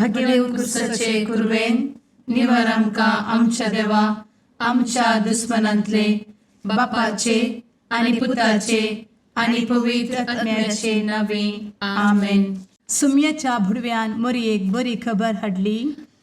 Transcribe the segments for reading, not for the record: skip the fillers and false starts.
भगेवन क्रुसाचे कुरवेन निवर आमकां आमच्या देवा आमच्या दुस्मनांतले बापाचे आनी पुताचे आनी पवित्र आत्म्याचे नावे. आमेन. सुम्याच्या भुडव्यान मोरयेक बरी खबर हाडली.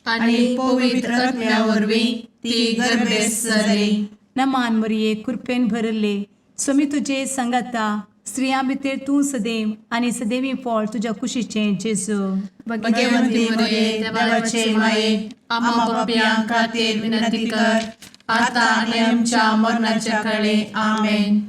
आनी पवित्र आत्म्या वरवीं ती गर्भेस्त जाली. नमान मोरये, कृपेन भरले, स्वामी तुजे सांगाता. स्त्रियां भितर तूं सदैव आनी सदैवी फळ तुज्या कुशीचें जेजू. भगवंती मरिये, देवाचे माये, आम्हा पापयां खातीर विनंती कर, आता आनी आमच्या मरणाच्या काळे. आमेन.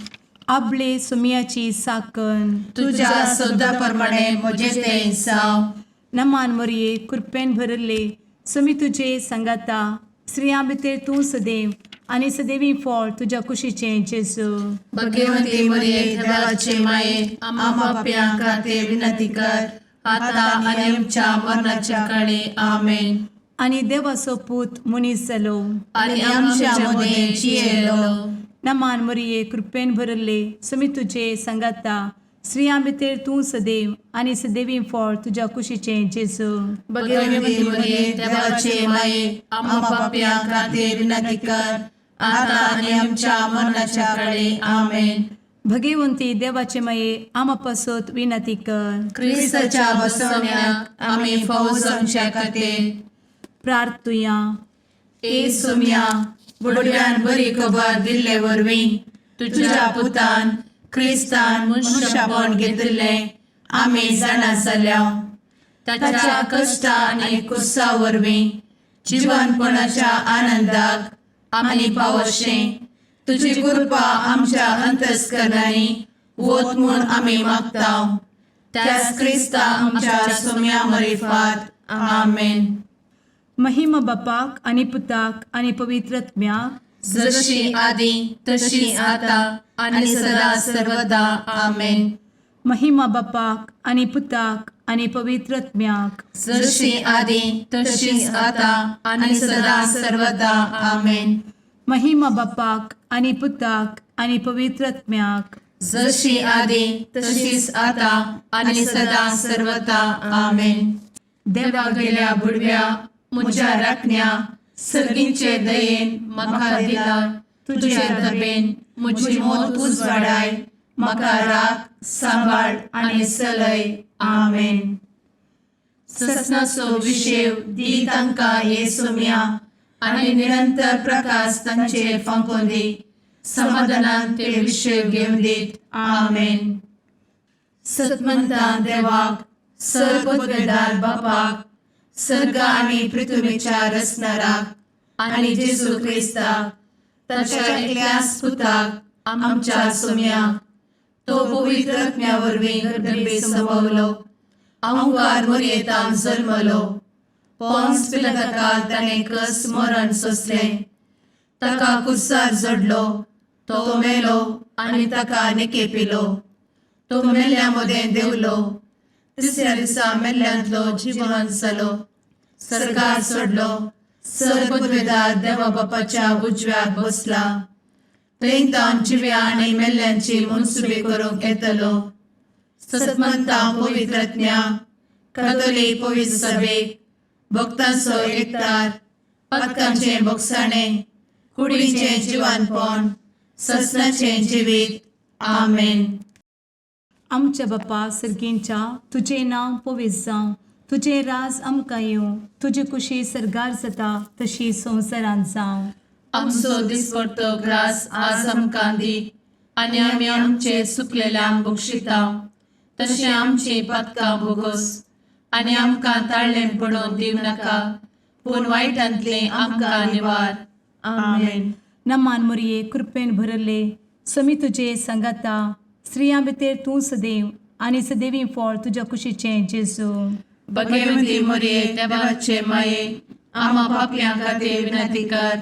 आबले सुम्याची साकन. तुझ्या शब्दा प्रमाणे म्हजें तें जावं. नमान मोरये, कृपेन भरले, स्वामी तुजे सांगाता. स्त्रियां भितर तूं सदैव आनी सदैवी फळ तुज्या कुशीचें जेजू. भगवंती मरिये, देवाचे माये, आम्हा पापयां खातीर विनंती कर, आता आनी आमच्या मरणाच्या काळे. आमेन. आनी देवाचो पूत मनीस जालो आनी आमच्या मदें जियेलो. नमान मोरये, कृपेन भरले, स्वामी तुजे सांगाता. स्त्रियां भितर तूं सदैव आनी सदैवी फळ तुज्या कुशीचें जेजू. भगवंती मरिये, देवाचे माये, आम्हा पापयां खातीर विनंती कर, आता आनी आमच्या मरणाच्या काळे. आमेन. भगवंती देवाचे माये, आमा पासत विनंती कर. क्रिस्ताच्या बसवण्याक आमी फावो जावच्या खातीर. प्रार्थुया. ए सोम्या, बुडव्यान बरी खबर दिल्ले वरवीं तुझ्या पुतान क्रिस्तान मनुष्यपण घेतिल्लें आमी जाणा जाल्या. ताच्या कश्टा आनी कुर्सा वरवीं जिवनपणाच्या आनंदाक आमी पावशें तुजी कृपा आमच्या अंतस्करणांनी वत म्हूण आमी मागता, त्याच क्रिस्ता आमच्या सोम्या मरिफात. आमेन. महिमा बापाक आनी पुताक आनी पवित्र आत्म्याक. जशी आदी तशी आता आणि सदा सर्वदा. आमेन. महिमा बापाक आनी पुताक आनी पवित्र आत्म्याक. जशी आदी तशीच आता आणि सदा सर्वदा. आमेन. महिमा बापाक आनी पुताक आनी पवित्र आत्म्याक. जशी आदी तशीच आता आणि सदा सर्वदा. आमेन. देवा गेल्या बुडव्या म्हज्या राखण्या, सर्गींचे दयेन म्हाका दिला तुझे दबेन म्हजी मोत उजवाडाय, म्हाका राख, सांबाळ आनी चलय. आमेन. ससनाचो विशेव दी तांकां हे सोम्या आनी निरंतर प्रकाश तांचेर फांकोवन दी. समाधानान ते विशेव घेवन दीत. आमेन. सतमंता देवाक, सर्वपदवेदार बापाक, सर्ग आनी पृथ्वीच्या रचणाराक आनी जेजू क्रिस्ताक, ताच्या एकल्याच पुताक, आमच्या सोम्याक, तो पवित्र आत्म्या वरवीं गर्भे संभवलो, अंकार मोरयेतान जल्मलो, पोन्स पिलाताकाल ताणें कस मरण सोंसलें, ताका कुर्सार जडलो, तो मेलो आनी ताका निकेपिलो, तो मेल्ल्या मदें देंवलो, तिसऱ्या दिसा मेल्ल्यांतलो जिवन जालो, सरकार सोडलो, सर पदवेदार देवा बापाच्या उजव्याक बसला, थंय तावन जिव्या आनी मेल्ल्यांची मनसुबी करूंक येतलो. सतमंता पवित्रज्ञा कथोलीक पवित्र सभेक, भक्तांचो एकतार, पातकांचें बोगसाणें, कुडीचें जिवानपण, ससनाचें जिवीत. आमेन. आमच्या बापा सर्गींच्या, तुजें नांव पवित्र जावं, तुजें राज आमकां येवं, तुजी कुशी सर्गार जाता तशी संवसारांत जावं. आमचो दिसपडतो ग्रास आज आमकां दी आनी आमी आमचे चुकलेल्यांक बक्षिता तशें आमची पातकां भोगोस आनी आमकां ताळ्ळें पडोवन दिवं नाका, पूण वायटांतलें आमकां निवार. आमेन. नमान मोरये, कृपेन भरले, समी तुजे सांगाता. स्त्रियां भितर तूं सदैव आनी सदैवी फळ तुज्या कुशीचें जेजू. भगवती मोरये, देवाचे माये, आमा पापयां खातीर विनंती कर,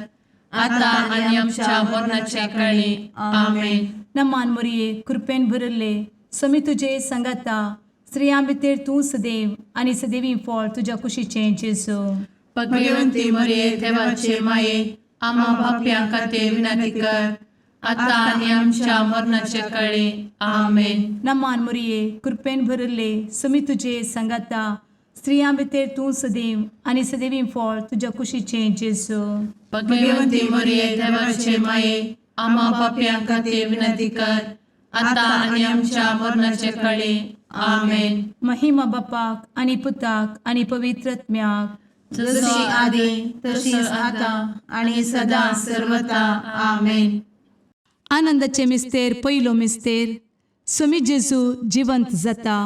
आता आनी आमच्या मरणाच्या काळी. आमेन. नमान मोरये, कृपेन भरले, समी तुजे सांगाता. स्त्रियां भितर तूं सदैव आनी सदैवी फळ तुज्या कुशीचें जेजू. भगवंती मोरये, देवाचे माये, आमा पापयां खातीर विनंती कर, आता आनी आमच्या मरणाच्या काळी. आमेन. नमान मोरये, कृपेन भरले, समी तुजे सांगाता. स्त्रियां भितर तूं सदैव आनी सदैवी फळ तुज्या कुशीचें जेजू. भगवंती मरिये, देवाचे माये, आम्हा पापयां खातीर विनंती कर, आतां आनी आमच्या मरणाचे कळी. आमेन. महिमा बापाक आनी पुताक आनी पवित्र आत्म्याक. जशी आदी तशीच आतां आनी सदां सर्वता. आमेन. आनंदाचे मिस्तेर, पयलो मिस्तेर, सुमी जेजू जिवंत जाता.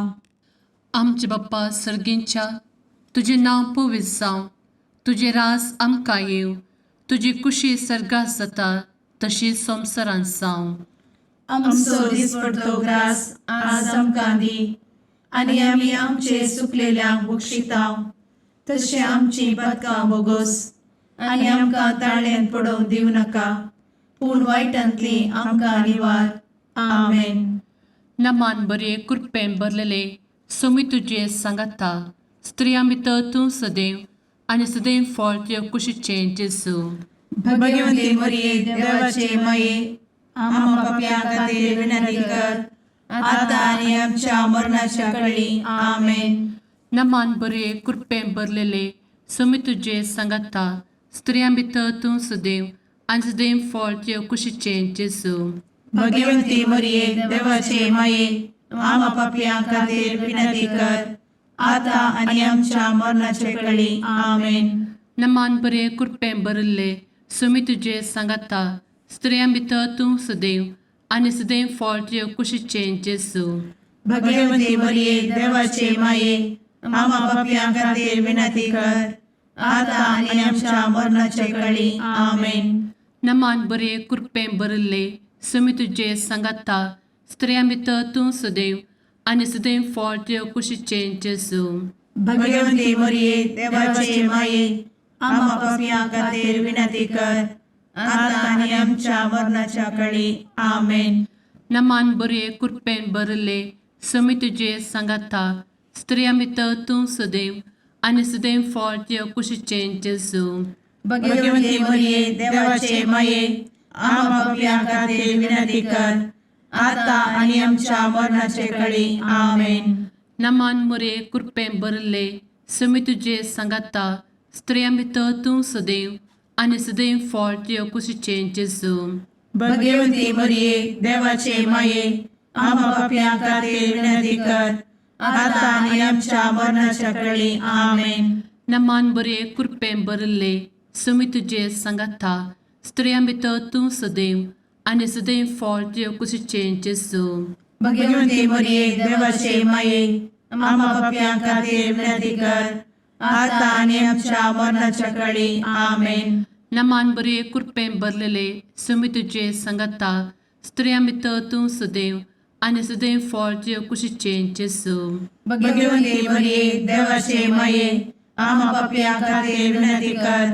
आमचे बाप्पा सर्गींच्या, तुजें नांव पवित्र जावं, तुजें रास आमकां येवं, तुजी कुशी सर्गात जाता तशी संवसारांत जावं. आमचो दिसपडतो ग्रास आज आमकां दी आनी आमी आमचे सुकलेल्यांक बक्षितांव तशें आमची पातकां बोगोस आनी आमकां ताळ्यान पडोवंक दिवं नाका, पूण वायटांतली आमकां निवार. आमेन. नमान बरे, कृपेन भरलेले, सोमी तुजें सांगाता, स्त्रियां भितर तूं सदैव आनी सदैव फळ तुज्या कुशीचें जेजू. भगवंती मरिये, देवाचे माये, आम्हा पापयां खातीर विनंती कर, आतां आनी आमच्या मरणाच्या कळी. आमेन. नमान बरे, कृपेन भरलेले, सोमी तुजें सांगाता, स्त्रियां भितर तूं सदैव आनी सदैव फळ तुज्या कुशीचें जेजू. भगवंती मरिये, देवाचे माये, आम्हा पापयां खातीर विनंती कर, आतां आनी आमच्या मरणाचे कळी. आमेन. नमान बरे, कृपेन भरिल्ले, सुमी तुजें सांगाता, स्त्रियां भितर तूं सदैव आनी सदैव फळ तुज्या कुशीचें जेजू. भगवंती मरिये, देवाचे माये, आम्हा पापयां खातीर विनंती कर, आतां आनी आमच्या मरणाचे कळी. आमेन. नमान बरे, कृपेन भरिल्ले, सुमी तुजें सांगाता, स्त्रियां भितर तूं सदैव आनी सदैव फळ तुज्या कुशीचें जेजू. भगवंती मरिये, देवाचे माये, आम्हा पापयां खातीर विनंती कर, आतां आनी आमच्या मरणाच्या कळी. आमेन. नमान बरे, कृपेन भरिल्ले, सुमी तुजें सांगाता, स्त्रियां भितर तूं सदैव आनी सदैव फळ तुज्या कुशीचें जेजू. भगवंती मरिये, देवाचे माये, आम्हा पापयां खातीर विनंती कर, आतां आनी आमच्या मरणाचे कळी. आमेन. नमान मुरे, कृपेन भरिल्ले, सुमी तुजें सांगाता, स्त्रियां भितर तूं सदैव आनी सदैव फळ तुज्या कुशीचें जेजू. भगवंती मरिये, देवाचे माये, आम्हा पापयां खातीर विनंती कर, आतां आनी आमच्या मरणाच्या कळी. आमेन. नमान बरे, कृपेन भरिल्ले, सुमी तुजें सांगाता, स्त्रियां भितर तूं सदैव आनी सदैव फळ तुज्या कुशीचें जेजू. भगवंती मरिये, देवाचे माये, आम्हा पापयां खातीर विनंती कर, आतां आनी आमच्या मरणाच्या कळी. आमेन. नमान बरे, कृपेन भरलेले, सुमी तुजें सांगाता, स्त्रियां भितर तूं सदैव आनी सदैव फळ तुज्या कुशीचें जेजू. भगवंती मरिये, देवाचे माये, आम्हा पापयां खातीर विनंती कर,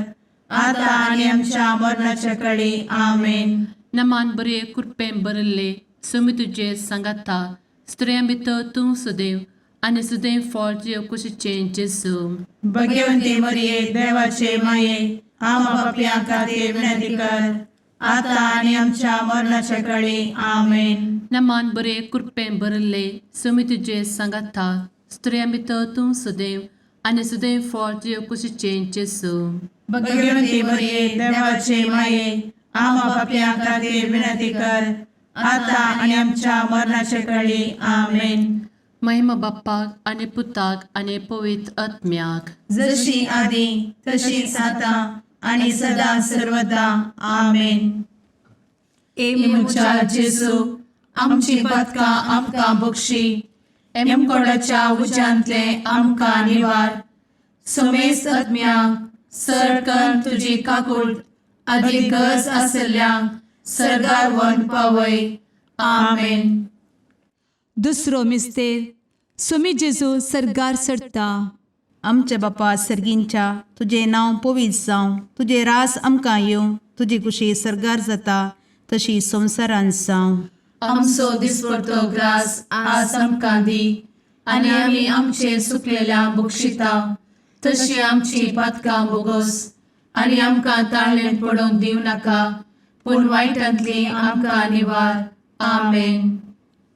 आतां आनी आमच्या मरणाच्या कळी. आमेन. नमान बरे, कृपेन भरिल्ले, सुमी तुजें सांगाता, स्त्रियां भितर तूं सदैव आनी सदैव फळ तुज्या कुशीचें जेजू. भगवंती मरिये, देवाचे माये, आम्हा पापयां खातीर विनंती कर, आतां आनी आमच्या मरणाच्या कळी. आमेन. नमान बरे, कृपेन भरिल्ले, सुमी तुजें सांगाता, स्त्रियां भितर तूं सदैव आनी सदैव फळ तुज्या कुशीचें जेजू. भगवंती मरिये, देवाचे माये, आम्हा पापयां खातीर विनंती कर, आतां आनी आमच्या मरणाच्या कळी. आमेन. महिमा बाप्पाक आनी पुताक आनी पवित्र आत्म्याक. जशी आदी तशीच आतां आनी सदां सर्वदा. आमेन. ए म्हज्या जेजू, आमची पातकां आमकां बक्षी, एमकोडाच्या उज्यांतले आमकां निवार, समेस्त आत्म्यांक सरकन तुजी काकूट आदी गरज आसल्ल्यांक सर्गार वन पावय. आमेन. दुसरो मिस्तेर, सुमी जेजू सर्गार चडता. आमच्या बापा सर्गींच्या, तुजें नांव पवित्र जावं, तुजें रास आमकां येवं, तुजी कुशी सर्गार जाता तशी संवसारांत जावं. आमचो दिसपडतो ग्रास आज आमकां दी आनी आमी आमचे सुकलेल्या बक्षिता तशी आमची पातकां बोगोस आनी आमकां ताळ्ळें पडोवंक दिवं नाका, पूण वायटांतली आमकां निवार. आमेन.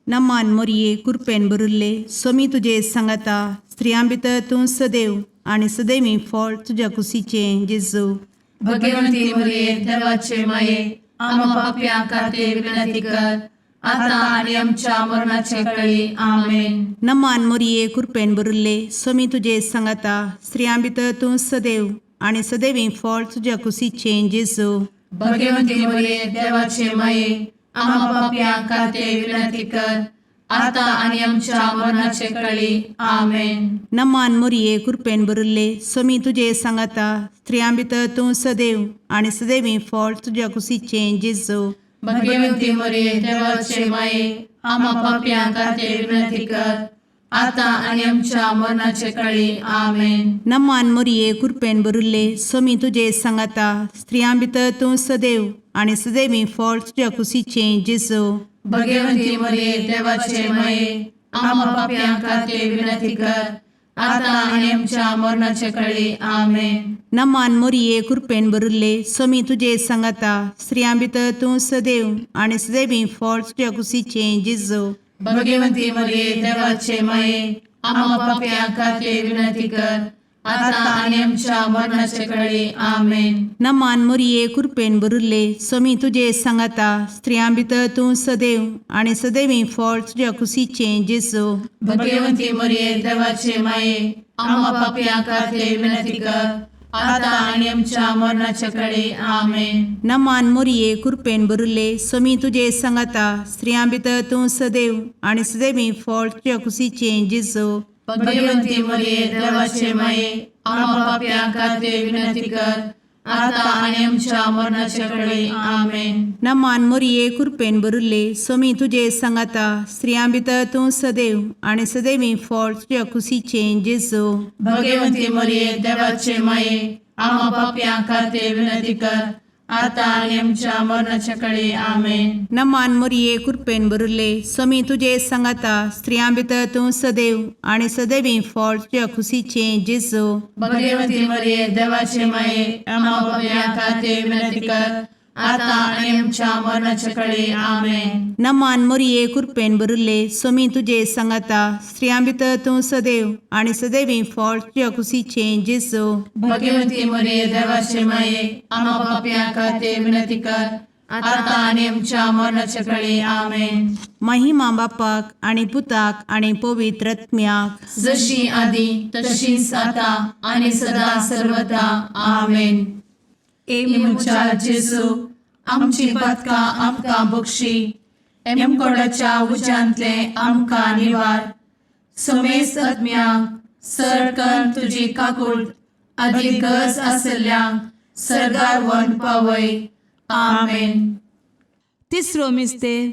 नमान मोरये, कुरपेन बरुल्ले, सोमी तुजे सांगाता, स्त्रियां भितर तूं सदैव आनी सदैवी फळ तुज्या कुशीचें जेजू. भगवंती मरिये देवाचे माये, आम्हा पापयां खातीर विनंती कर, आता आनी आमच्या मरणाचे कळी. आमेन. नमान मोरये, कृपेन भरिल्ले, स्वामी तुजे सांगाता. स्त्रियां भितर तूं सदैव आनी सदैवी फळ तुज्या कुशीचें जेजू. भगवंती मरिये देवाचे माये, आम्हा पापयां खातीर विनंती कर, आता आनी आमच्या मरणाचे कळी. आमेन. नमान मोरये, कृपेन भरिल्ले, स्वामी तुजे सांगाता. स्त्रियां भितर तूं सदैव आनी सदैवी फळ तुज्या कुशीचें जेजू. भगवंती मरिये देवाचे माये, आम्हा पापयां खातीर विनंती कर, आता आनी आमच्या मरणाचे कळी. आमेन. नमान मोरये, कृपेन भरिल्ले, स्वामी तुजे सांगाता. स्त्रियां भितर तूं सदैव आनी सदैवी फळ तुज्या कुशीचें जेजू. भगवंती मरिये देवाचे माये, आम्हा पापयां खातीर विनंती कर, आता आनी आमच्या मरणाचे कळी. आमेन. नमान मोरये, कृपेन भरिल्ले, स्वामी तुजे सांगाता. स्त्रियां भितर तूं सदैव आनी सदैवी फळ तुज्या कुशीचें जेजू. भगवंती मरिये देवाचे माये, आम्हा पापयां खातीर विनंती कर, आता आनी आमच्या मरणाचे कळी. आमेन. नमान मोरये, कृपेन भरिल्ले, स्वामी तुजे सांगाता. स्त्रियां भितर तूं सदैव आनी सदैवी फळ तुज्या कुशीचें जेजू. भगवंती मरिये देवाचे माये, आम्हा पापयां खातीर विनंती कर, आता आनी आमच्या मरणाचे कळी. आमेन. नमान मोरये, कृपेन भरिल्ले, स्वामी तुजे सांगाता. स्त्रियां भितर तूं सदैव आनी सदैवी फळ तुज्या कुशीचें जेजू. भगवंती मरिये देवाचे माये, आम्हा पापयां खातीर विनंती कर, आता आनी आमच्या मरणाचे कळी. आमेन. नमान मोरये, कृपेन भरिल्ले, स्वामी तुजे सांगाता. स्त्रियां भितर तूं सदैव आनी सदैवी फळ तुज्या कुशीचें जेजू. भगवंती मरिये देवाचे माये, आम्हा पापयां खातीर विनंती कर, आता आनी आमच्या मरणाचे कळी. आमेन. नमान मोरये, कृपेन भरिल्ले, स्वामी तुजे सांगाता. स्त्रियां भितर तूं सदैव आनी सदैवी फळ तुज्या कुशीचें जेजू. भगवंती मरिये देवाचे माये, आम्हा पापयां खातीर विनंती कर, आता आनी आमच्या मरणाचे कळी. आमेन. नमान मोरये, कृपेन भरिल्ले, स्वामी तुजे सांगाता. स्त्रियां भितर तूं सदैव आनी सदैवी फळ तुज्या कुशीचें जेजू. भगवंती मरिये देवाचे माये, आम्हा पापयां खातीर विनंती कर, आता आनी आमच्या मरणाचे कळी. आमेन. महिमा बापाक आनी पुताक आनी पवित्र आत्म्याक, जशी आदी तशीच आता आनी सदा सर्वदा. आमेन. ए म्हज्या जेजू, आमची पातकां आमकां बक्षी, एमकोडाच्या उज्यांतले आमकां निवार, समेस्त आत्म्यांक सरकन तुजी काकूट आदी गरज आसल्ल्यांक सरगार वन पावय. आमेन. तिसरो मिस्तेर,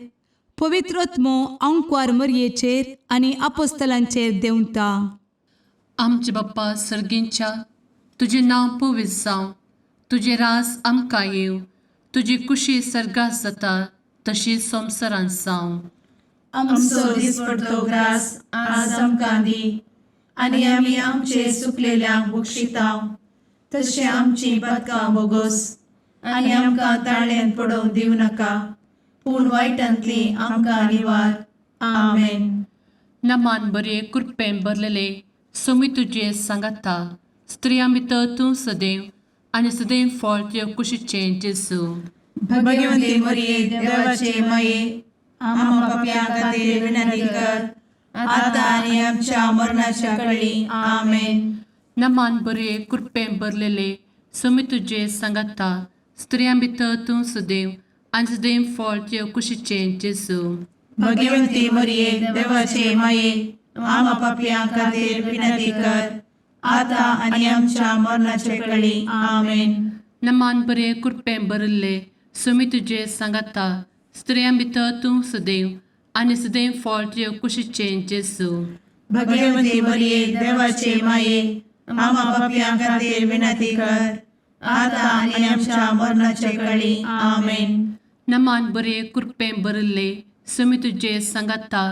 पवित्र आत्मो आंकवार मरयेचेर आनी आपोस्तलांचेर देंवता. आमचे बाप्पा सर्गींच्या, तुजें नांव पवित्र जावं, तुजें रास आमकां येवं, तुजी कुशी सर्गात जाता तशी संवसारांत जावं. आमचो दिसपडतो ग्रास आज आमकां दी, आनी आमी आमचे सुकलेल्यांक बक्षितांव, तशें आमची पातकां बोगोस, आनी आमकां ताळ्यान पडोवंक दिवं नाका, पूण वायटांतली आमकां निवार. आमेन. नमान बरे कृपेन भरलेले, सोमी तुजे सांगाता, स्त्रियां भितर तूं सदैव आनी सदैव फळ तुज्या कुशीचें जेजू. भगवंती मरिये देवाचे माये, आम्हा पापयां खातीर विनंती कर, आता आनी आमच्या मरणाच्या कळी. आमेन. नमान बरे कृपेन भरलेले, सोमी तुजे सांगाता, स्त्रियां भितर तूं सदैव आनी सदैव फळ तुज्या कुशीचें जेजू. भगवंती मरिये देवाचे माये, आम्हा पापयां खातीर विनंती कर, आता आनी आमच्या मरणाच्या कळी. आमेन. नमान बरे कृपेन भरिल्ले, सोमी तुजे सांगाता, स्त्रियां भितर तूं सदैव आनी सदैव फळ तुज्या कुशीचें जेजू. भगवंती मरिये देवाचे माये, आम्हा पापयां खातीर विनंती कर, आता आनी आमच्या मरणाच्या कळी. आमेन. नमान बरे कृपेन भरिल्ले, सोमी तुजे सांगाता,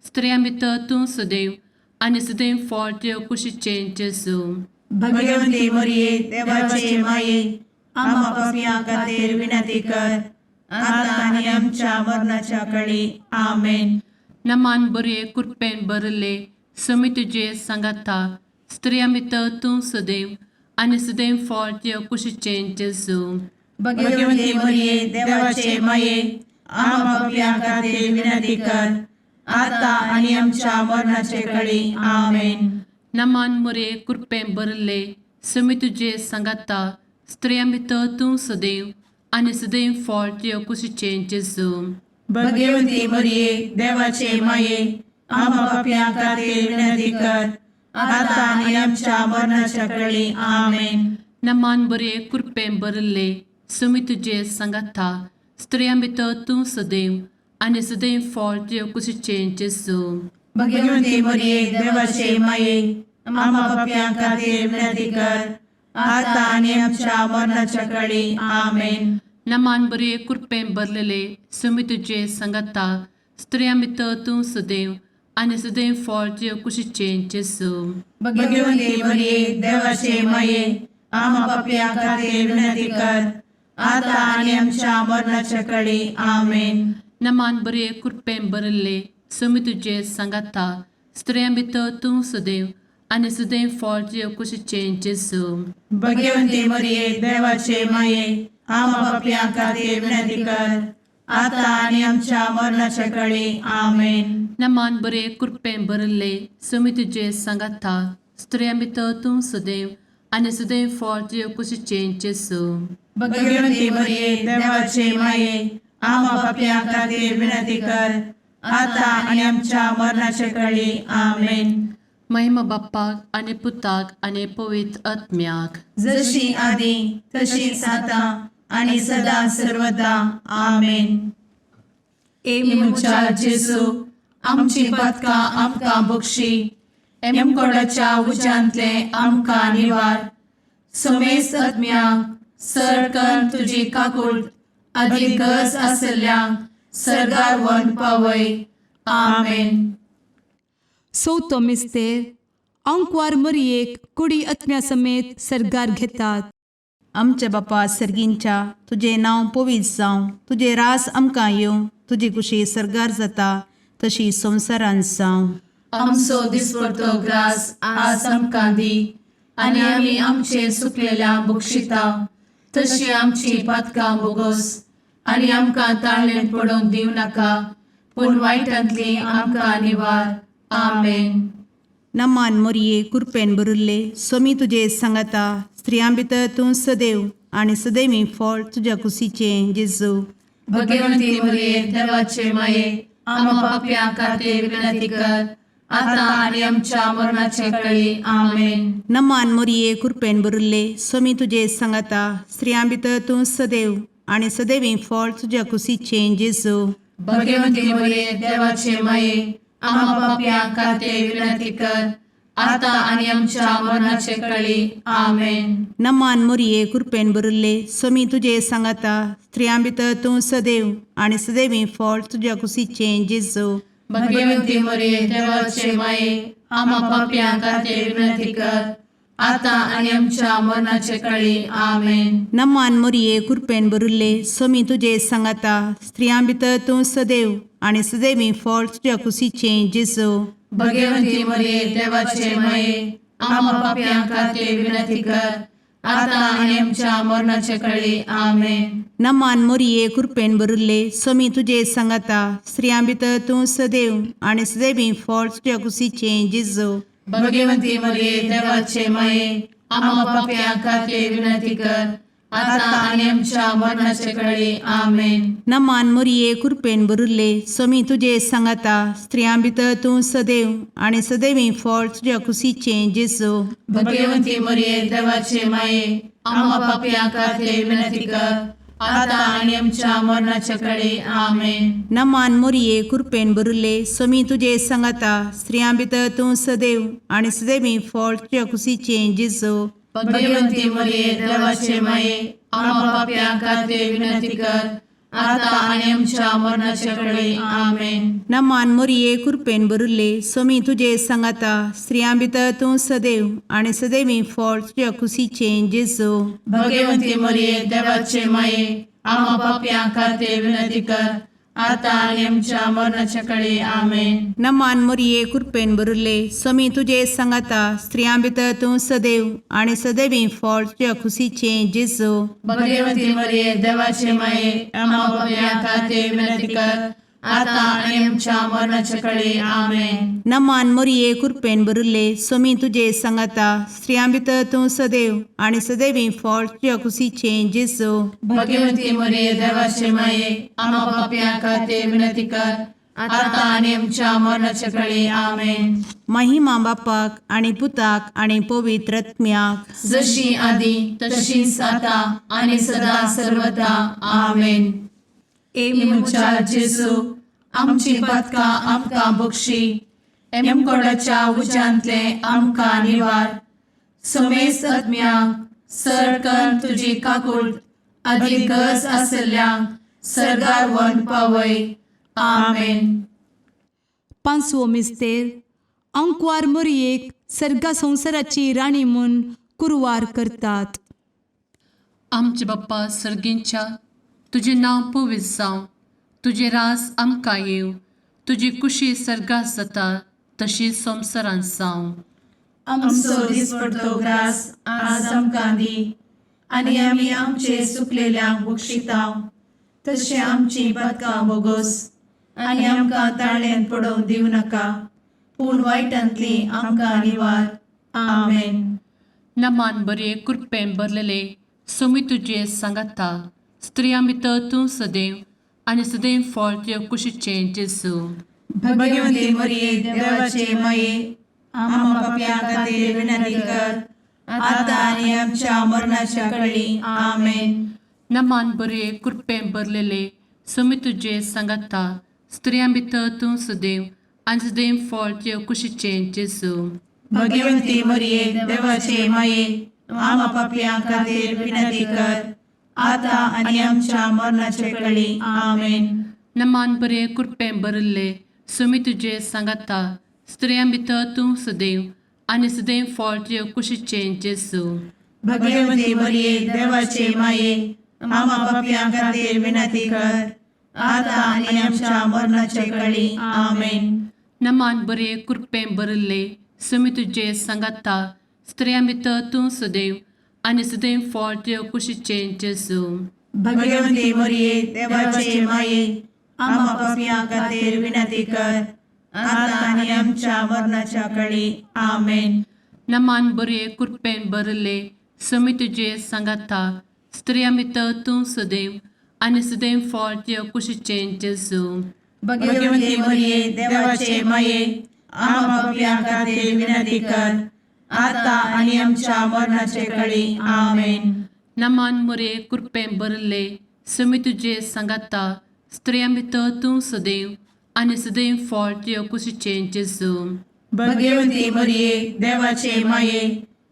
स्त्रियां भितर तूं सदैव आनी सदैव फळ तुज्या कुशीचें जेजू. भगवंती मरिये देवाचे माये, आम्हा पापयां खातीर विनंती कर, आता आनी आमच्या मरणाच्या कळी. आमेन. नमान बरे कृपेन भरिल्ले, समी तुजे सांगाता स्त्रियां भितर तूं सदैव आनी सदैव फळ तुज्या कुशीचें जेजू. भगवती मरिये, देवाचे माये, आम्हा पापयां खातीर विनंती कर, आता आनी आमच्या मरणाचे कळी. आमेन. नमान मुरे कृपें भरले समी तुजे सांगाता स्त्रियां भितर तूं सदैव आनी सदैव फळ तुज्या कुशीचें जेजू. भगवती मरिये, देवाचे माये, आम्हा पापयां खातीर विनंती कर, आता आनी आमच्या मरणाच्या कळी. आमेन. नमान बरे कृपें भरले समी तुजे सांगाता स्त्रियां भितर तूं सदैव आनी सदैव फळ तुज्या कुशीचें जेजू. भगवती मरिये, देवाचे माये, आम्हा पापयां खातीर विनंती कर, आता आनी आमच्या मरणाच्या कळी. आमेन. नमान बरे कृपें भरलेले समी तुजे सांगाता स्त्रियां भितर तूं सदैव आनी सदैव फळ तुज्या कुशीचें जेजू. भगवती मरिये, देवाचे माये, आम्हा पापयां खातीर विनंती कर, आता आनी आमच्या मरणाच्या कळी. आमेन. नमान बरे कृपें भरले समी तुजे सांगाता स्त्रियां भितर तूं सदैव आनी सदैव फळ तुज्या कुशीचें जेजू. भगवती मरिये, देवाचे माये, आम्हा पापयां खातीर विनंती कर, आता आनी आमच्या मरणाच्या कळी. आमेन. नमान बरे कृपें भरले समी तुजे सांगाता स्त्रियां भितर तूं सदैव आनी सदैव फळ तुज्या कुशीचें जेजू. भगवती मरिये, देवाचे माये, आम्हा पापयां खातीर विनंती कर, आता आनी आमच्या मरणाच्या कळी. आमेन. महिमा बाप्पाक आनी पुताक आनी पवित्र आत्म्याक. जशी आदी तशीच आता आणि सदा सर्वदा. आमेन. ए म्हज्या जेजू, आमची पातकां आमकां बक्षी, एमकोडाच्या उज्यांतले आमकां निवार, समेस्त आत्म्यांक सरकन तुजी काकूळ आदी गरज आसल्ल्यांक सरगार व्हरून पावय. आमेन. चवथो मिस्तेर आंकवार मरियेक कुडी आत्म्या समेत सर्गार घेतात. आमच्या बापा सर्गींच्या, तुजें नांव पवित्र जावं, तुजें रास आमकां येवं, तुजी कुशी सर्गार जाता तशी संवसारांत जावं. आमचो दिसपडतो ग्रास आज आमकां दी आनी आमी आमचे सुकलेल्या बक्षिता तशी आमची पातकां बोगोस आनी आमकां ताळणेंत पडोवंक दिवं नाका, पूण वायटांतली आमकां निवार. आमेन. नमान मोरये, कुरपेन भरिल्ले, सोमी तुजे सांगाता, स्त्रियां भितर तूं सदैव आनी सदैवी फळ तुज्या कुशीचें जेजू. भगवंती मरिये, देवाचे माये, आम्हा पापयां खातीर विनंती कर, आता आनी आमच्या मरणाचे कळी. आमेन. नमान मोरये, कुरपेन भरिल्ले, सोमी तुजे सांगाता, स्त्रियां भितर तूं सदैव आनी सदैवी फळ तुज्या कुशीचें जेजू. भगवंती मरिये, देवाचे माये, आम्हा पापयां खातीर विनंती कर, आता आनी आमच्या मरणाचे कळी. आमेन. नमान मोरये, कुरपेन भरिल्ले, सोमी तुजे सांगाता, स्त्रियां भितर तूं सदैव आनी सदैवी फळ तुज्या कुशीचें जेजू. भगवंती मरिये, देवाचे माये, आम्हा पापयां खातीर विनंती कर, आता आनी आमच्या मरणाचे कळी. आमेन. नमान मोरये, कुरपेन भरिल्ले, सोमी तुजे सांगाता, स्त्रियां भितर तूं सदैव आनी सदैवी फळ तुज्या कुशीचें जेजू. भगवंती मरिये, देवाचे माये, आम्हा पापयां खातीर विनंती कर, आता आनी आमच्या मरणाचे कळी. आमेन. नमान मोरये, कुरपेन भरिल्ले, सोमी तुजे सांगाता, स्त्रियां भितर तूं सदैव आनी सदैवी फळ तुज्या कुशीचें जेजू. भगवंती मरिये, देवाचे माये, आम्हा पापयां खातीर विनंती कर, आता आनी आमच्या मरणाचे कळी. आमेन. नमान मोरये, कुरपेन भरिल्ले, सोमी तुजे सांगाता, स्त्रियां भितर तूं सदैव आनी सदैवी फळ तुज्या कुशीचें जेजू. भगवंती मरिये, देवाचे माये, आम्हा पापयां खातीर विनंती कर, आता आनी आमच्या मरणाचे कळी. आमेन. नमान मोरये, कुरपेन भरिल्ले, सोमी तुजे सांगाता, स्त्रियां भितर तूं सदैव आनी सदैवी फळ तुज्या कुशीचें जेजू. भगवंती मरिये, देवाचे माये, आम्हा पापयां खातीर विनंती कर, आता आनी आमच्या मरणाचे कळी. आमेन. नमान मोरये, कुरपेन भरिल्ले, सोमी तुजे सांगाता, स्त्रियां भितर तूं सदैव आनी सदैवी फळ तुज्या कुशीचें जेजू. भगवंती मरिये, देवाचे माये, आम्हा पापयां खातीर विनंती कर, आतां आनी आमच्या मरणाच्या कडे आमेन. नमान मोरये कृपेन भरिल्ले स्वामी तुजे सांगाता स्त्रियां भितर तूं सदैव आनी सदैवी फळ तुज्या खुशीचें जेजू. भगवती मरिये देवाचे माये आम्हा पापयां खातीर विनंती कर आतां आनी आमच्या मरणाच्या कडे आमेन. नमान मोरये कृपेन भरिल्ले स्वामी तुजे सांगाता स्त्रियां भितर तूं सदैव आनी सदैवी फळ तुज्या खुशीचें जेजू. भगवती मरिये देवाचे माये आम्हा पापयां खातीर विनंती कर आतां आनी आमच्या मरणाच्या कडे आमेन. महिमा बापाक आनी पुताक आनी पवित्र आत्म्याक. जशी आदी तशीच आता आणि सदा सर्वदा आमेन. ए म्हज्या जेजू आमची पातकां आमकां बक्षी एमकोडाच्या उज्यांतले आमकां निवार समेस्त आत्म्यांक सरकन तुजी काकूळ आदी गरज आसल्ल्यांक सरगार वन पावय आमेन. पांचवो मिस्तेर आंकवार मोरयेक सर्गा संवसाराची राणी म्हूण कुरवार करतात. आमचे बाप्पा सर्गींच्या तुजें नांव पवित्र जावं, तुजें रास आमकां येवं, तुजी कुशी सर्गात जाता तशी संवसारांत जावं. आमचो दिसपडतो ग्रास आज आमकां दी आनी आमी आमचे सुकलेल्यांक बक्षितांव तशें आमची पातकां बोगोस आनी आमकां ताळ्यान पडोवंक दिवं नाका पूण वायटांतली आमकां निवार आमेन. नमान बरे कृपेन भरलेले सोमी तुजे सांगाता स्त्रियां भितर तूं सदैव आनी सदैव फळ तुज्या कुशीचें जेजू. भगवती मरिये देवाचे माये आम्हा पापयां खातीर विनंती कर आतां आनी आमच्या मरणाच्या कळी आमेन. नमान बरे कृपेन भरलेले सोमी तुजे सांगाता स्त्रियां भितर तूं सदैव आनी सदैव फळ तुज्या कुशीचें जेजू. भगवती मरिये देवाचे माये आम्हा पापयां खातीर विनंती कर आतां आनी आमच्या मरणाचे कळी आमेन. नमान बरे कृपेन भरिल्ले सुमी तुजे सांगाता स्त्रियां भितर तूं सदैव आनी सदैव फळ तुज्या कुशीचें जेजू. भगवती मरिये देवाचे माये आम्हा पापयां खातीर विनंती कर आतां आनी आमच्या मरणाचे कळी आमेन. नमान बरे कृपेन भरिल्ले सुमी तुजे सांगाता स्त्रियां भितर तूं सदैव आनी सदैव फळ तुज्या कुशीचें जेजू. भगवती मरिये देवाचे माये आम्हा पापयां खातीर विनंती कर आतां आनी आमच्या मरणाच्या कळी आमेन. नमान बरे कृपेन भरिल्ले सुमी तुजे सांगाता स्त्रियां भितर तूं सदैव आनी सदैव फळ तुज्या कुशीचें जेजू. भगवती मरिये देवाचे माये आम्हा पापयां खातीर विनंती कर आतां आनी आमच्या मरणाचे कळी आमेन. नमान मुरे कृपेन भरिल्ले सुमी तुजे सांगाता स्त्रियां भितर तूं सदैव आनी सदैव फळ तुज्या कुशीचें जेजू. भगवती मरिये देवाचे माये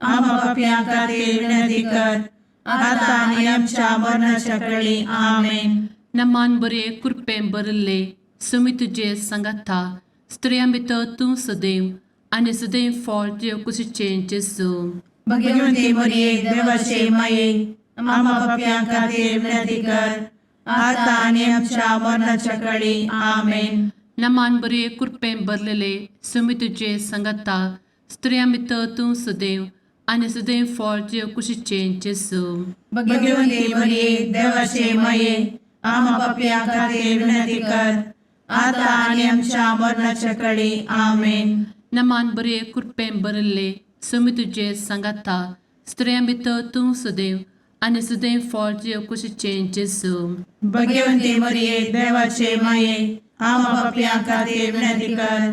आम्हा पापयां खातीर विनंती कर आतां आनी आमच्या मरणाच्या कळी आमेन. नमान बरे कृपेन भरिल्ले सुमी तुजे सांगाता स्त्रियां भितर तूं सदैव आनी सदैव फळ तुज्या कुशीचें जेजू. भगवती मरिये देवाचे माये आम्हा पापयां खातीर विनंती कर आतां आनी आमच्या मरणाच्या कळी आमेन. नमान बरे कृपेन भरलेले सुमी तुजे सांगाता स्त्रियां भितर तूं सदैव आनी सदैव फळ तुज्या कुशीचें जेजू. भगवती मरिये देवाचे माये आम्हा पापयां खातीर विनंती कर आतां आनी आमच्या मरणाच्या कळी आमेन. नमान बरे कृपेन भरिल्ले सुमी तुजे सांगाता स्त्रियां भितर तूं सदैव आनी सदैव फळ तुज्या कुशीचें जेजू. भगवती मरिये देवाचे माये आम्हा पापयां खातीर विनंती कर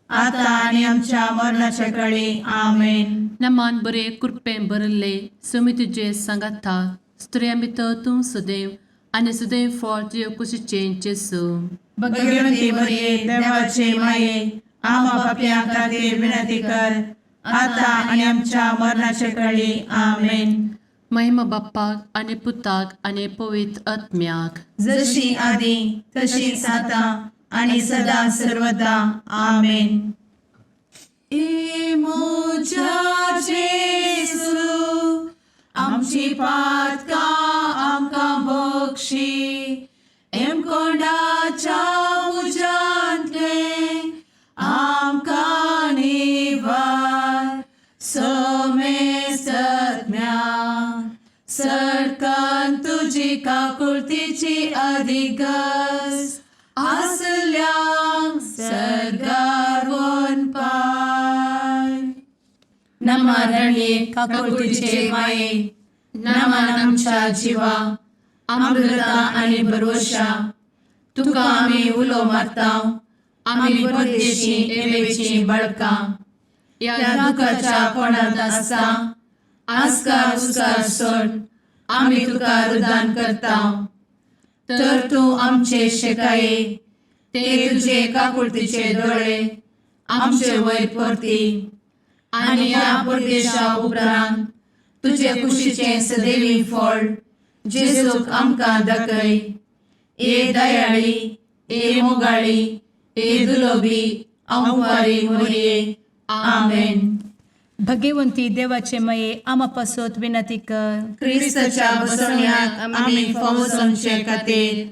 आतां आनी आमच्या मरणाच्या कळी आमेन. नमान बरे कृपेन भरिल्ले सुमी तुजे सांगाता स्त्रियां भितर तूं सदैव आनी सदैव फळ तुज्या कुशीचें जेजू. भगवती मरिये देवाचे माये आम्हा पापयां खातीर विनंती कर आतां आनी आमच्या मरणाच्या कळी आमेन. महिमा बाप्पाक आनी पुताक आनी पवित्र आत्म्याक. जशी आदी तशीच आतां आणि सदा सर्वदा आमेन. ए म्हज्या जेजू आमची पातकां आमकां बक्षी एमकोंडाच्या तुजी काकुळतीची अधिगस आसल्यांक सर्गार वनपाय. नमा रणये काकुळतीचे माये, नमन आमच्या जिवा, अमृता आनी भरवशा, तुका आमी उलो मारता, आमी परदेशी एवेची बळकां ह्या दुखाच्या कोणांत आसता आस्कार उस्कार सोड आमी तुका रुदान करता. तर तूं आमचे शेकाये ते तुजे काकुळतीचे दोळे आमचे वयर परती आनी ह्या परदेशा उपरांत तुजे कुशीचें सदैवी फळ जेजूक आमकां दाखय. ए दयाळी, ए मोगाळी, ए दुलोबी अंवारी मोरये. आमेन. भगवंती देवाचे मये आमा पासत विनंती कर. क्रिस्ताच्या बसवण्याक आमी फावो जावचे खातीर.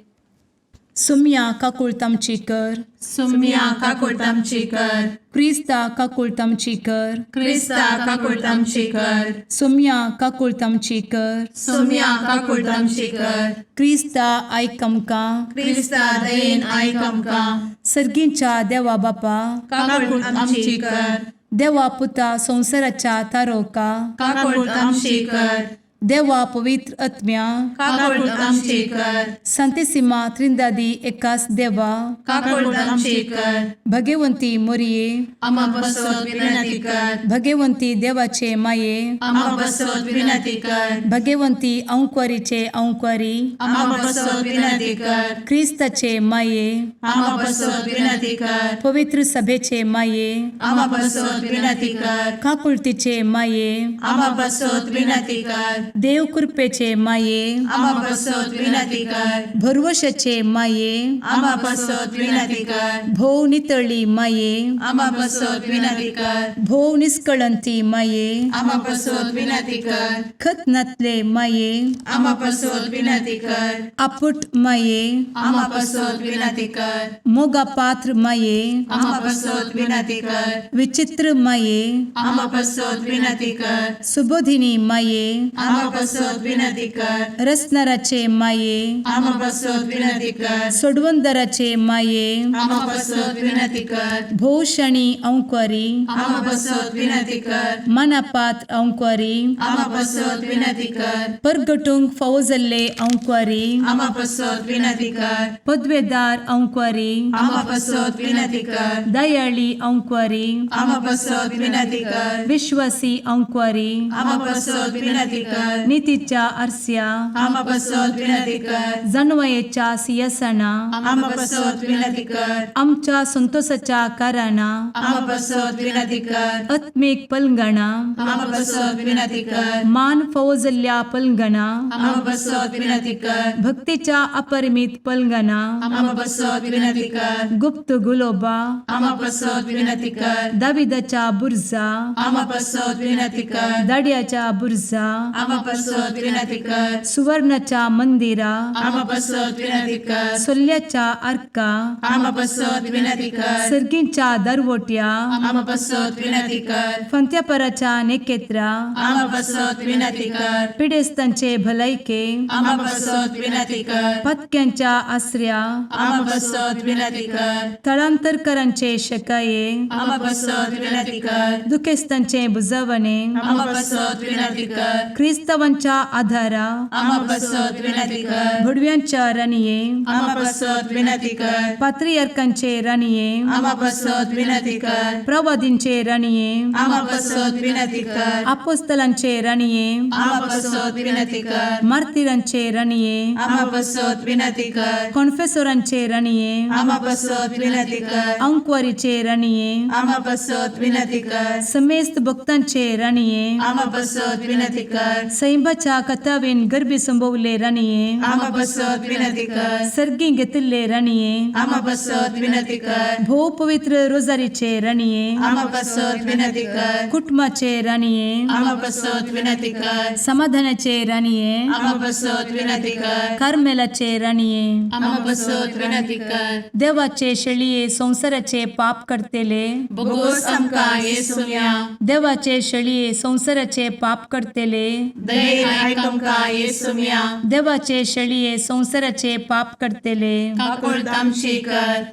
सुम्या काकुळत आमची कर. सुम्या काकुळट आमची कर. क्रिस्ता काकुळत आमची कर. क्रिस्ता काकुळट आमची कर. सुम्या काकुळत आमची कर. सुम्या काकुळट आमची कर. क्रिस्ता आयक आमकां. क्रिस्ता दयेन आयक आमकां. सर्गींच्या देवा बापा, काकुळट आमची कर. देवा पुता संवसाराच्या तारोका, काकुळट आमची कर. देवा पवित्र आत्म्या, काकुळट आमची कर. संतेसिमा त्रिंदादी एकास देवा, काकुळट आमची कर. भगवंती मोरये, आमा पासत विनंती कर. भगवंती देवाचे माये, आमा पासत विनंती कर. भगवंती अंकुरीचे अंकुरी, आमा पासत विनंती कर. क्रिस्ताचे माये, आमा पासत विनंती कर. पवित्र सभेचे माये, आमा पासत विनंती कर. काकुळतीचे माये, आमा पासत विनंती कर. देव कृपेचे माये, आमा पासत विनंती कर. भरवशाचे माये, आमा पासत विनंती कर. भोव नितळी माये, आमा पासत विनंती कर. भोव निस्कळंती माये, आमा पासत विनंती कर. खत नातले माये, आमा पासत विनंती कर. आपुट माये, आमा पासत विनंती कर. मोगा पात्र माये, आमा पासत विनंती कर. विचित्र माये, आमा पासत विनंती कर. सुबोधिनी माये, आमा पासत विनंती कर. रसनाराचे माये, आमा पासत विनंती कर. सोडवंदराचे माये, आमा पासत विनंती कर. भोवशणी अंकुरी, आमा पासत विनंती कर. मनापात्र अंकुरी, आमा पासत विनंती कर. परगटूंक फावो जाल्ले अंकुरी, आमा पासत विनंती कर. पदवेदार अंकुरी, आमा पासत विनंती कर. दयाळी अंकुरी, आमा पासत विनंती कर. विश्वासी अंकुरी, आमा पासत विनंती कर. नितीच्या आरस्या, आमा पासत विनंती कर. जानवयेच्या सिंहासना, आमा पासत विनंती कर. आमच्या संतोषाच्या कारणां, आमा पासत विनंती कर. आत्मीक पलंगणा, आमा पासत विनंती कर. मान फावो जाल्ल्या पलंगणा, आमा पासत विनंती कर. भक्तीच्या अपरिमित पलंगणा, आमा पासत विनंती कर. गुप्त गुलोबा, आमा पासत विनंती कर. दाविदाच्या बुर्जा, आमा पासत विनंती कर. दाड्याच्या बुर्जा, आमा पासत विनंती कर. सुवर्णाच्या मंदिरा, आमा पासत विनंती कर. सोल्ल्याच्या आर्का, आमा पासत विनंती कर. सर्गींच्या दरवट्या, आमा पासत विनंती कर. फंत्यापराच्या नेकेत्रा, आमा पासत विनंती कर. पिडेस्तांचे भलायके, आमा पासत विनंती कर. पत्क्यांच्या आसऱ्या, आमा पासत विनंती कर. थळांतरकरांचे शकाये, आमा पासत विनंती कर. दुखेस्तांचे बुजवणे, आमा पासत विनंती कर. क्रिस्तावांच्या आधारा, आमा पासत विनंती कर. भडव्यांच्या राणये, आमा पासत विनंती कर. पात्रियार्कांचे राणये, आमा पासत विनंती कर. प्रवादींचे राणये, आमा पासत विनंती कर. आपोस्तलांचे राणये, आमा पासत विनंती कर. मार्तिरांचे राणये, आमा पासत विनंती कर. कॉन्फेसोरांचे राणये, आमा पासत विनंती कर. अंकवारीचे राणये, आमा पासत विनंती कर. समेस्त भक्तांचे राणये, आमा पासत विनंती कर. सैंबाच्या कथावेन गर्भी संभवले राणये, आमा पासत विनंती कर. सर्गी घेतिल्ले राणये, आमा पासत विनंती कर. भोव पवित्र रोजारीचे राणये, आमा पासत विनंती कर. कुटुंबाचे राणये, आमा पासत विनंती कर. समाधानाचे राणये, आमा पासत विनंती कर. कार्मेलाचे राणये, आमा पासत विनंती कर. देवाचे शेळये संवसाराचे पाप करतेले, बोगोस आमकां येसुया. देवाचे शेळये संवसाराचे पाप करतेले, दयेन आयक आमकां येसुम्या. देवाचे शेळये संवसाराचे पाप करतले, काकुळट आमची कर.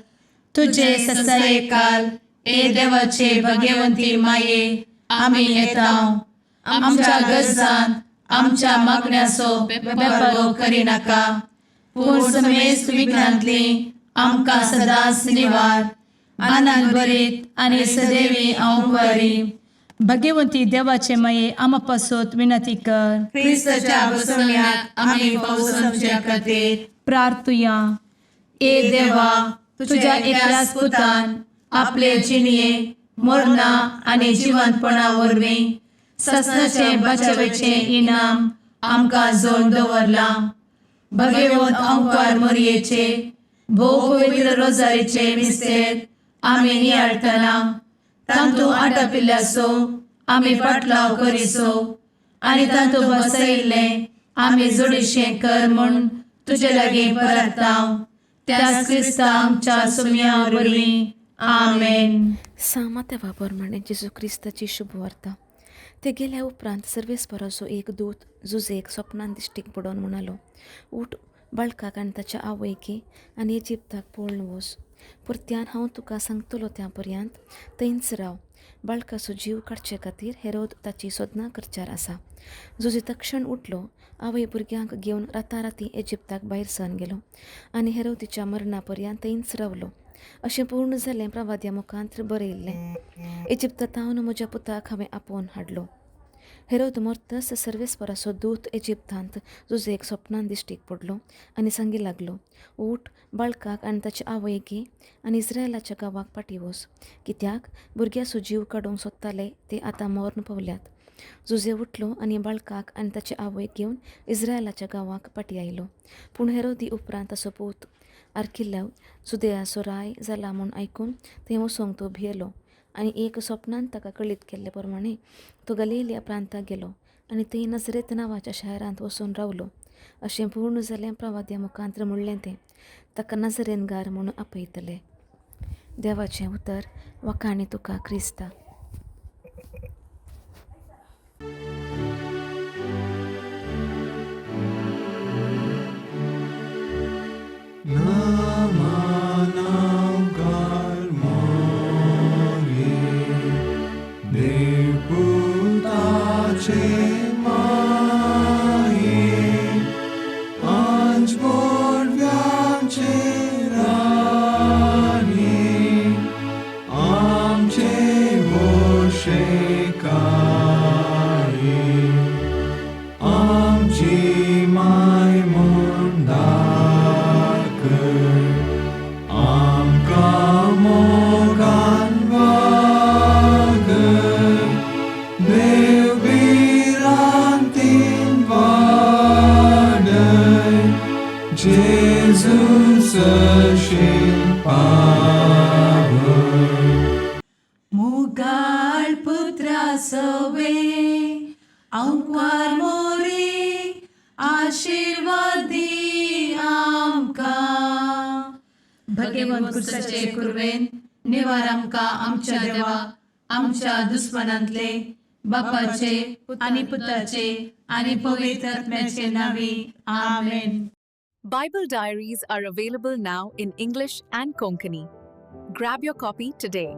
तुजे तुजे ससायेकाल ससायेकाल ए देवाचे भगवंती माये, आमी येता आमच्या गरजांत आमच्या मागण्याचो बेपर्वो करिनाका, पूण समेस्त विघ्नांतली आमकां सदांच निवार. आनंद भरीत आनी सदैवी अंवकारी भगवंती देवाचे माये, आमा पासत विनंती कर. क्रिस्ताच्या बसवण्याक आमी पावसाच्या खातीर प्रार्थुया. ए देवा, तुझ्या एकल्याच पुतान आपले जिणये मरणा आनी जिवंतपणा वरवीं ससनाचे बचावेचें इनाम आमकां जोड दवरलां. भगवंत अंकार मोरयेचे भोव पवित्र रोजारीचे मिस्तेर आमी नियाळटना तांतू आटापिल्ल्याचो आमी पाटलाव करिसो आनी तांतू बसयिल्लें आमी जोडीशें कर म्हूण तुजे लागीं परताव, त्याच क्रिस्ता आमच्या सुम्या वरवीं. आमेन. सामात्या प्रमाणे जेजू क्रिस्ताची शुभवार्ता. ते गेल्या उपरांत सर्वेस्पराचो एक दूत जुजेक स्वप्नान दिश्टीक पडोवन म्हणालो, उठ, बाळकाक आनी ताच्या आवयक घे आनी इजिप्ताक पळून वच. परत्यान हांव तुका सांगतलो त्या पर्यंत थंयच राव. बाळकाचो जीव काडचे खातीर हेरोद ताची सोदनां करच्यार आसा. जुजे तक्षण उठलो, आवय भुरग्यांक घेवन राताराती इजिप्ताक भायर सरून गेलो आनी हेरोदीच्या मरणा पर्यंत थंयच रावलो. अशें पूर्ण जालें प्रवाद्या मुखांत बरयिल्लें, इजिप्तांत म्हज्या पुताक हांवें आपोवन हाडलो. हेरोद मरतच सर्वेस्पराचो दूत इजिप्तांत जुजेक स्वप्नान दिश्टीक पडलो आनी सांगी लागलो, उठ, बाळकाक आनी ताचे आवयक घे आनी इस्रायलाच्या गांवाक फाटीं वच, कित्याक भुरग्याचो जीव काडूंक सोदताले ते आतां मर्ण पावल्यात. जुजे उठलो आनी बाळकाक आनी ताचे आवयक घेवन इस्रायलाच्या गांवाक फाटीं आयलो. पूण हेरोदी उपरांत ताचो पूत आर्किलाव जुदेयाचो राय जाला म्हूण आयकून थंय वचूंक तो भियेलो आनी एक स्वप्नान ताका कळीत केल्ले प्रमाणे तो गलिलिया प्रांताक गेलो आनी थंय नजरेत नांवाच्या शारांत वचून रावलो. अशें पूर्ण जालें प्रवाद्या मुखांत म्हणलें तें, ताका नजरेनगार म्हूण आपयतले. देवाचें उतर. वाखाणी तुका क्रिस्ता. मुगाळ पुत्रा सवे अंकार मोरे, आशिर्वाद दी आमकां. भगवंत कुर्साचे कुर्वेन निवार आमकां आमच्या देवा, आमच्या दुस्मनांतले, बापाचे आनी पुताचे आनी पवित्र आत्म्याचे नावी. आमेन. Bible Diaries are available now in English and Konkani. Grab your copy today.